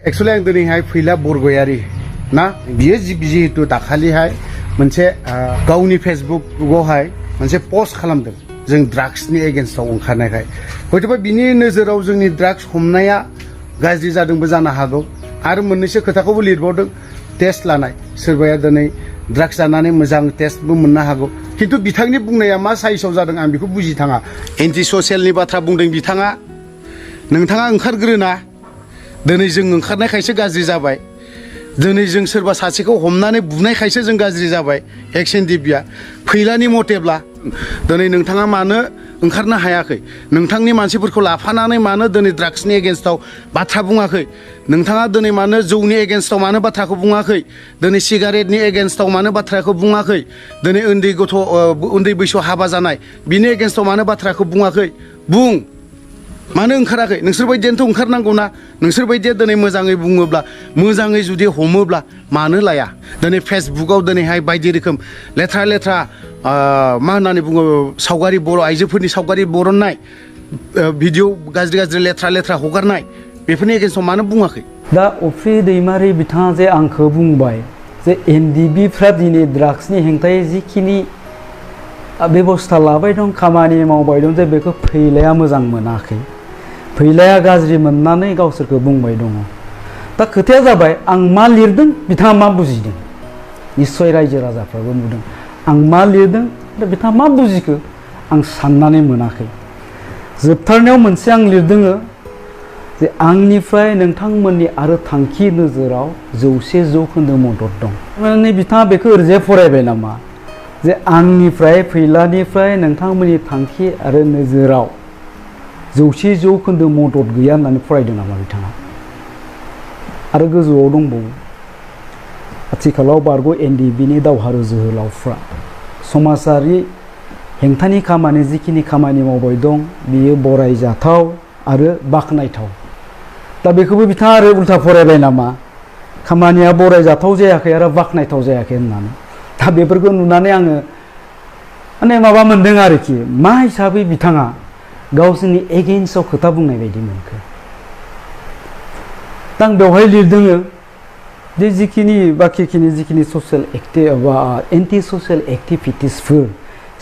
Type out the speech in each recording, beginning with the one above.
actually आं दिनैहाय फैला बरगयारि ना बियो जिहेतु दाखालिहाय मोनसे गावनि फेसबुकआवहाय मोनसे पोस्ट खालामदों जों ड्राग्सनि एगेन्स्टआव ओंखारनायखाय हयतोबा बिनि नोजोराव जोंनि ड्राग्स हमनाया गाज्रि जादोंबो जानो हागौ आरो मोननैसो खोथाखौबो लिरबावदों टेस्ट लानाय सोरबाया दिनै ड्राग्स जानानै मोजां टेस्टबो मोननो हागौ किन्तु बिथांनि बुंनाया मा साइसआव जादों आं बेखौ बुजि थाङा एन्टि ससियेलनि बाथ्रा बुंदों बिथाङा नोंथाङा ओंखारग्रोना दिनै जों ओंखारनायखायसो गाज्रि जाबाय दिनै जों सोरबा सासेखौ हमनानै बुनायखायसो जों गाज्रि जाबाय एक्सन दिबिया फैलानि मथेब्ला दिनै नोंथाङा मानो ओंखारनो हायाखै नोंथांनि मानसिफोरखौ लाफानानै मानो दिनै ड्राग्सनि एगेन्स्टआव बाथ्रा बुङाखै नोंथाङा दिनै मानो जौनि एगेन्स्टआव मानो बाथ्राखौ बुङाखै दिनै सिगारेटनि एगेन्स्टआव मानो बाथ्राखौ बुङाखै दिनै उन्दै बैसोआव हाबा जानाय बिनि एगेन्स्टआव मानो बाथ्राखौ बुङाखै बुं मानो ओंखाराखै नोंसोर बायदियानोथ' ओंखारनांगौ ना नोंसोर बायदिया दिनै मोजाङै बुङोब्ला मोजाङै जुदि हमोब्ला मानो लाया दिनै फेसबुकआव दिनैहाय बायदि रोखोम लेथ्रा मा होननानै बुङो सावगारि बर' आइजोफोरनि सावगारि बरननाय भिडिअ गाज्रि लेथ्रा हगारनाय बेफोरनि एगेन्स्टआव मानो बुङाखै दा अफ्रि दैमारि बिथाङा जे आंखौ बुंबाय जे एनडिबिफ्रा दिनै ड्राग्सनि हेंथायै जिखिनि बेबस्था लाबाय दं खामानि मावबाय दं जे बेखौ फैलाया मोजां मोनाखै फैलाया गाज्रि मोननानै गावसोरखौ बुंबाय दङ दा खोथाया जाबाय आं मा लिरदों बिथाङा मा बुजिदों निस्सय रायजो राजाफ्राबो नुदों आं मा लिरदों बिथाङा मा बुजिखो आं साननानै मोनाखै जोबथारनायाव मोनसे आं लिरदों जे आंनिफ्राय नोंथांमोननि आरो थांखि नोजोराव 100% मदद दं माने बिथाङा बेखौ ओरैजाय फरायबाय नामा जे आंनिफ्राय फैलानिफ्राय नोंथांमोननि थांखि आरो नोजोराव 100% मदद गैया होननानै फरायदों नामा बिथाङा आरो गोजौआव दंबावो आथिखालाव बारग' एनडिबिनि दावहारु जोहोलावफ्रा समाजारि हेंथानि खामानि जिखिनि खामानि मावबाय दं बियो बरायजाथाव आरो बाख्नायथाव दा बेखौबो बिथाङा आरो उल्था फरायबाय नामा खामानिया बरायजाथाव जायाखै आरो बाख्नायथाव जायाखै होननानै दा बेफोरखौ नुनानै आङो माने माबा मोनदों आरोखि मा हिसाबै बिथाङा गावसोरनि एगेन्स्टआव खोथा बुंनाय बायदि मोनखो दा आं बेवहाय लिरदों जे जिखिनि ससियेल बा एन्टि ससियेल एक्टिभिटिसफोर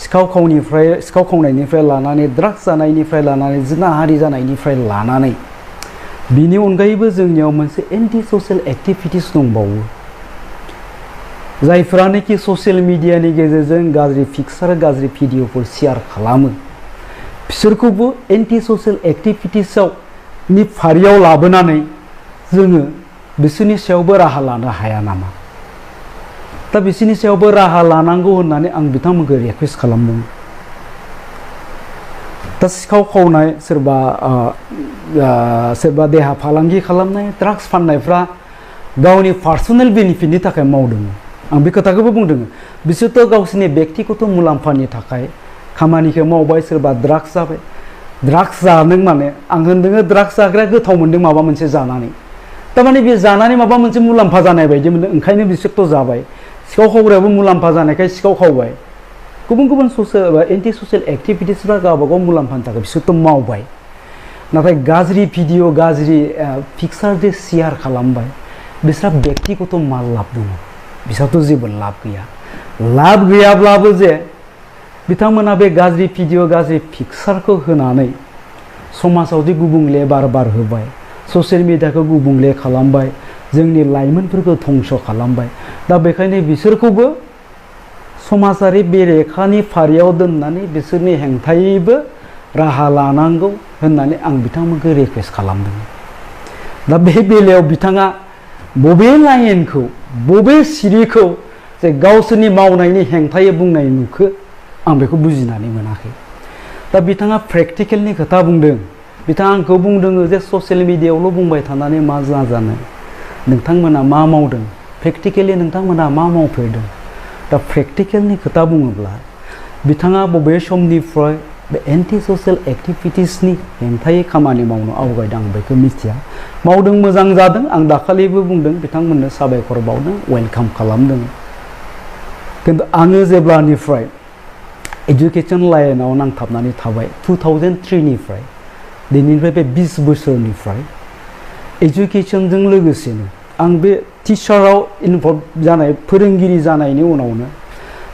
सिखाव खावनायनिफ्राय लानानै ड्राग्स जानायनिफ्राय लानानै जिनाहारि जानायनिफ्राय लानानै बिनि अनगायैबो जोंनियाव मोनसे एन्टि ससियेल एक्टिभिटिस दंबावो जायफोरानोखि ससियेल मिडियानि गेजेरजों गाज्रि पिक्सार गाज्रि भिडिअफोर शेयार खालामो बिसोरखौबो एन्टि ससियेल एक्टिभिटिसआव नि फारियाव लाबोनानै जोङो बिसोरनि सायावबो राहा लानो हाया नामा दा बिसोरनि सायावबो राहा लानांगौ होननानै आं बिथांमोनखौ रिक्वेस्ट खालामदों दा सिखाव खावनाय सोरबा देहा फालांगि खालामनाय ड्राग्स फाननायफ्रा गावनि पार्सनेल बेनिफिटनि थाखाय मावदों आं बे खोथाखौबो बुंदों बिसोरथ' गावसोरनि बेक्तिगत मुलाम्फानि थाखाय खामानिखौ मावबाय सोरबा ड्राग्स जाबाय ड्राग्स जादों माने आं होनदों ड्राग्स जाग्राया गोथाव मोनदों माबा मोनसे जानानै थारमाने बे जानानै माबा मोनसे मुलाम्फा जानाय बायदि मोनदों ओंखायनो बिसोरथ' जाबाय सिखाव खावग्रायाबो मुलाम्फा जानायखाय सिखाव खावबाय गुबुन ससियेल एन्टि ससियेल एक्टिभिटिसफ्रा गावबागाव मुलाम्फानि थाखाय बिसोरथ' मावबाय नाथाय गाज्रि भिडिअ गाज्रि पिक्सार जे शेयार खालामबाय बिसोरहा बेक्तिगत मा लाब दङ बिसोरथ' जेबो लाब गैयाब्लाबो जे बिथांमोना बे गाज्रि भिडिअ गाज्रि पिक्सारखौ होनानै समाजाव जे गुबुंले बार होबाय ससियेल मिडियाखौ गुबुंले खालामबाय जोंनि लाइमोनफोरखौ धंस खालामबाय दा बेखायनो बिसोरखौबो समाजारि बेरेखानि फारियाव दोननानै बिसोरनि हेंथायैबो राहा लानांगौ होननानै आं बिथांमोनखौ रिक्वेस्ट खालामदों दा बे बेलायाव बिथाङा बबे लाइनखौ बबे सिरिखौ जे गावसोरनि मावनायनि हेंथायै बुंनाय नुखो आं बेखौ बुजिनानै मोनाखै दा बिथाङा प्रेक्टिकेलनि खोथा बुंदों बिथाङा आंखौ बुंदों जे ससियेल मिडियायावल' बुंबाय थानानै मा जानो नोंथांमोना मा मावदों प्रेक्टिकेलि नोंथांमोना मा मावफेरदों दा प्रेक्टिकेलनि खोथा बुङोब्ला बिथाङा बबे समनिफ्राय बे एन्टि ससियेल एक्टिभिटिसनि हेंथायै खामानि मावनो आवगायदों आं बेखौ मिथिया मावदों मोजां जादों आं दाखालिबो बुंदों बिथांमोननो साबायखर बावदों वेलकाम खालामदों किन्तु आङो जेब्लानिफ्राय एजुकेशन लाइनाव नांथाबनानै थाबाय 2003 निफ्राय दिनैनिफ्राय बे 20 बोसोरनिफ्राय एजुकेशनजों लोगोसेनो आं बे टिचाराव इनभल्भ जानाय फोरोंगिरि जानायनि उनावनो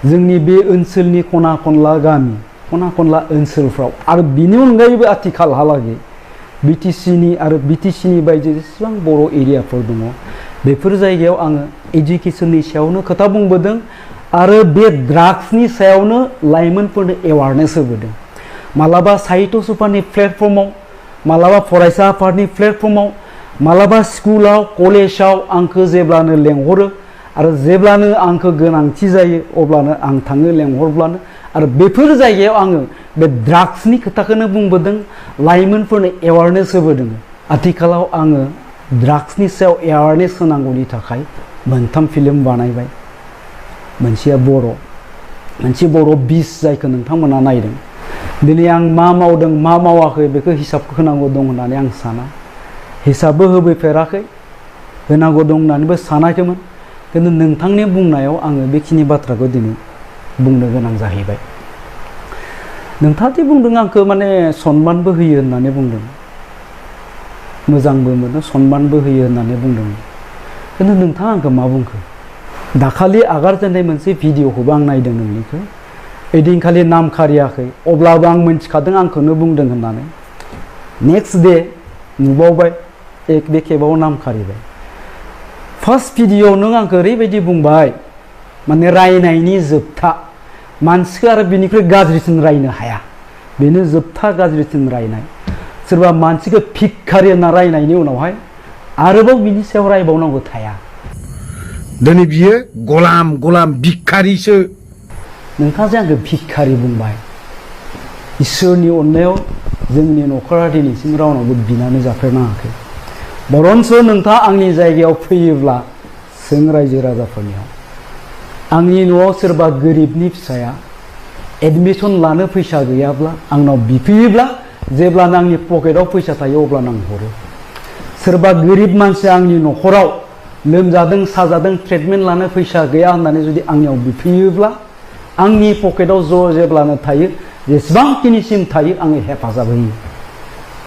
जोंनि बे ओनसोलनि खना खनला गामि खना खनला ओनसोलफ्राव आरो बिनि अनगायैबो आथिखालहालागै बिटिसिनि आरो बिटिसिनि बायदि जेसेबां बर' एरियाफोर दङ बेफोर जायगायाव आङो एजुकेशननि सायावनो खोथा बुंबोदों आरो बे ड्राग्सनि सायावनो लाइमोनफोरनो एवारनेस होबोदों मालाबा साहित्य सभानि प्लेटफर्माव मालाबा फरायसा आफादनि प्लेटफर्माव मालाबा स्कुलाव कलेजाव आंखौ जेब्लानो लेंहरो आरो जेब्लानो आंखौ गोनांथि जायो अब्लानो आं थाङो लेंहरब्लानो आरो बेफोर जायगायाव आङो बे ड्राग्सनि खोथाखौनो बुंबोदों लाइमोनफोरनो एवारनेस होबोदों आथिखालाव आङो ड्राग्सनि सायाव एवारनेस होनांगौनि थाखाय मोनथाम फिल्म बानायबाय मोनसेया मोनसे बर' 20 जायखौ नोंथांमोना नायदों दिनै आं मा मावदों मा मावाखै बेखौ हिसाब होनांगौ दं होननानै आं साना हिसाबबो होबोफेराखै होनांगौ दं होननानैबो सानाखैमोन खिन्थु नोंथांनि बुंनायाव आङो बेखिनि बाथ्राखौ दिनै बुंनो गोनां जाहैबाय नोंथाङा दि बुंदों आंखौ माने सनमानबो होयो होननानै बुंदों मोजांबो मोनो सनमानबो होयो होननानै बुंदों खिन्थु नोंथाङा आंखौ मा बुंखो दाखालि आगारजेननाय मोनसे भिडिअखौबो आं नायदों नोंनिखौ ओइदिनखालि नाम खारियाखै अब्लाबो आं मिन्थिखादों आंखौनो बुंदों होननानै नेक्स्ट डे नुबावबाय बे खेबाव नाम खारिबाय फार्स्ट भिडिअ नों आंखौ ओरैबायदि बुंबाय माने रायनायनि जोबथा मानसिखौ आरो बिनिख्रुइ गाज्रिसिन रायनो हाया बेनो जोबथा गाज्रिसिन रायनाय सोरबा मानसिखौ भिखारि होनना रायनायनि उनावहाय आरोबाव बिनि सायाव रायबावनांगौ थाया दिनै बियो गलाम भिखारिसो नोंथाङा जे आंखौ भिखारि बुंबाय इसोरनि अननायाव जोंनि न'खरा दिनैसिम रावनावबो बिनानै जाफेरनाङाखै बरन्स नोंथाङा आंनि जायगायाव फैयोब्ला सों रायजो राजाफोरनियाव आंनि न'आव सोरबा गोरिबनि फिसाया एडमिसन लानो फैसा गैयाब्ला आंनाव बिफैयोब्ला जेब्लानो आंनि पकेटाव फैसा थायो अब्लानो आं हरो सोरबा गोरिब मानसिया आंनि न'खराव लोमजादों साजादों ट्रिटमेन्ट लानो फैसा गैया होननानै जुदि आंनियाव बिफैयोब्ला आंनि पकेटाव जेब्लानो थायो जेसेबांखिनिसिम थायो आङो हेफाजाब होयो